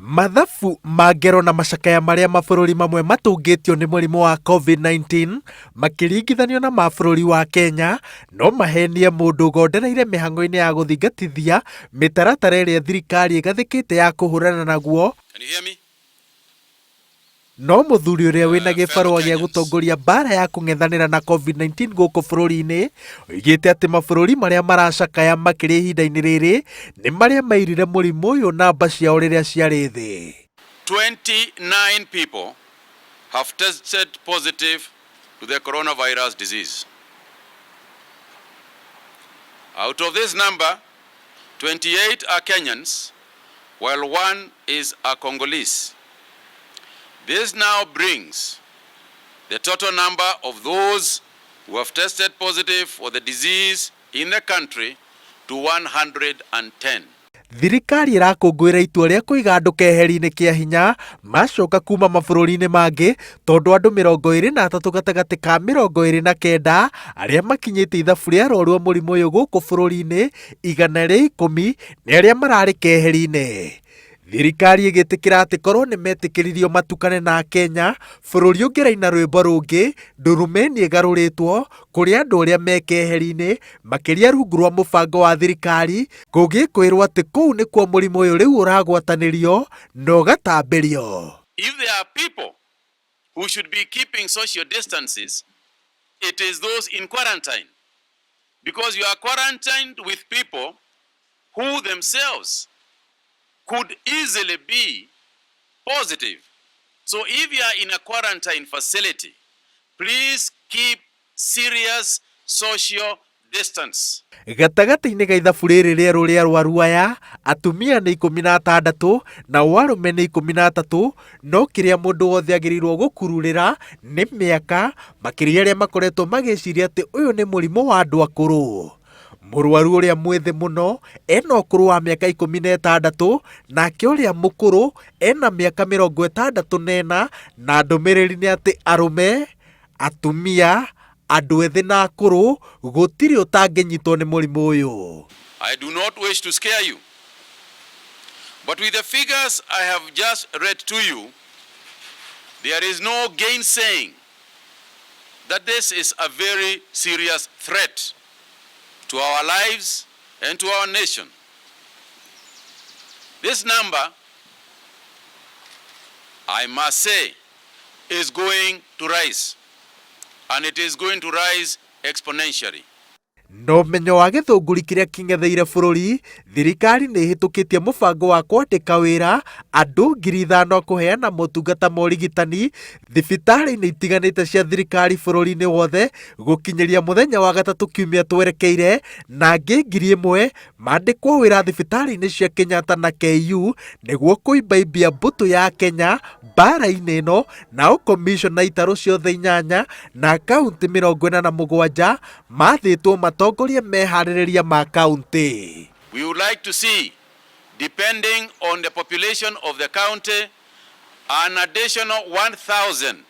Mathabu ma ngero na macakaya marĩa mabũrũri mamwe matũngĩtio nĩ mũrimũ wa Covid-19 makĩringithanio na ma bũrũri wa Kenya no mahenie mũndũ ũgondereire mĩhang'o-inĩ ya gũthingatithia mĩtaratara ĩrĩa thirikari ĩgathĩkĩte ya kũhũrana naguo. Can you hear me? No mũthuri ũrĩa wĩna Fellow gĩbarũa gĩa Kenyans. gũtongoria mbara ya kũng'ethanĩra na Covid-19 gũkũ bũrũri-inĩ oigĩte atĩ mabũrũri marĩa maracakaya makĩria ihinda-inĩ rĩrĩ nĩ marĩa mairire mũrimũ ũyũ namba ciao rĩrĩa ciarĩ thĩ. 29 people have tested positive to the coronavirus disease. Out of this number, 28 are Kenyans, while one is a Congolese. This now brings the total number of those who have tested positive for the disease in the country to 110. Thirikari ĩrakũngũĩra itua rĩa kũiga andũ keheri-inĩ kĩa hinya macoka kuma mabũrũri-inĩ mangĩ tondũ andũ 23 gatagatĩ ka 29 arĩa makinyĩte ithabu rĩa arwaru a mũrimũ ũyũ gũkũ bũrũri-inĩ 110 nĩ arĩa mararĩ keheri-inĩ. Thirikari ĩgĩtĩkĩra atĩ korwo nĩ metĩkĩririo matukane na Akenya bũrũri ũngĩraina rwĩmbo rũngĩ ndurumeni ĩgarũrĩtwo kũrĩ andũ arĩa me keheri-inĩ makĩria rungu rwa mũbango wa thirikari kũgĩkwĩrwo atĩ kũu nĩkuo mũrimũ ũyũ rĩu ũragwatanĩrio na ũgatambĩrio. If there are people who should be keeping social distances, it is those in quarantine. Because you are quarantined with people who themselves could easily be positive. So if you are in a quarantine facility, please keep serious social distance. Gatagatĩ-inĩ ga ithabu rĩrĩ rĩerũ rĩa arwaru aya, atumia nĩ 16 nao arũme nĩ 13, no kĩrĩa mũndũ wothe agĩrĩirwo gũkururĩra nĩ mĩaka, makĩria arĩa makoretwo magĩciria atĩ ũyũ nĩ mũrimũ wa andũ akũrũ. Mũrwaru ũrĩa mwĩthĩ mũno ena ũkũrũ wa mĩaka 16 nake ũrĩa mũkũrũ ena mĩaka 64 na ndũmĩrĩri nĩ atĩ arũme, atumia, andũ ethĩ na akũrũ gũtirĩ ũtangĩnyitwo nĩ mũrimũ ũyũ. I do not wish to scare you. But with the figures I have just read to you, there is no gainsaying that this is a very serious threat to our lives and to our nation. This number, I must say, is going to rise, and it is going to rise exponentially. Na ũmenyo wa gĩthũngũri kĩrĩa kĩng'etheire bũrũri, thirikari nĩ ĩhĩtũkĩtie mũbango wa kwandĩka wĩra andũ 5,000 kũheana motungata ma ũrigitani thibitarĩ-inĩ itiganĩte cia thirikari bũrũri-inĩ wothe gũkinyĩria mũthenya wa gatatũ kiumia twerekeire, na angĩ 1,000 mandĩkwo wĩra thibitarĩ-inĩ cia Kenyatta na KU nĩguo kũimbaimbia mbũtũ ya Kenya mbara-inĩ ĩno, nao komishona itarũ ciothe 8 na kaunti 47 mathĩtwo matongorie meharĩrĩria ma kaunti. We would like to see, depending on the population of the county, an additional 1,000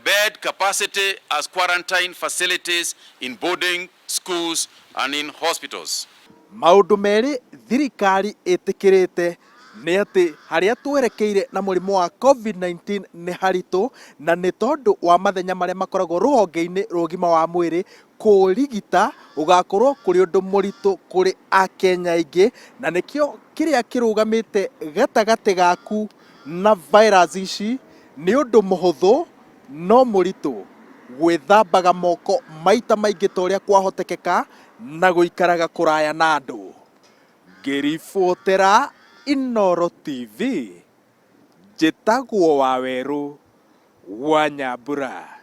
bed capacity as quarantine facilities in boarding schools and in hospitals. Maũndũ merĩ thirikari ĩtĩkĩrĩte nĩ atĩ harĩa twerekeire na mũrimũ wa COVID-19 nĩ haritũ, na nĩ tondũ wa mathenya marĩa makoragwo rũhonge-inĩ rwa ũgima wa mwĩrĩ kũrigita ũgakorwo kũrĩ ũndũ mũritũ kũrĩ Akenya aingĩ, na nĩkĩo kĩrĩa kĩrũgamĩte gatagatĩ gaku na virus ici nĩ ũndũ mũhũthũ no mũritũ, gwĩthambaga moko maita maingĩ ta ũrĩa kwahotekeka na gũikaraga kũraya na andũ. Ngĩribotera Inooro TV, njĩtagwo Wawerũ wa Nyambura.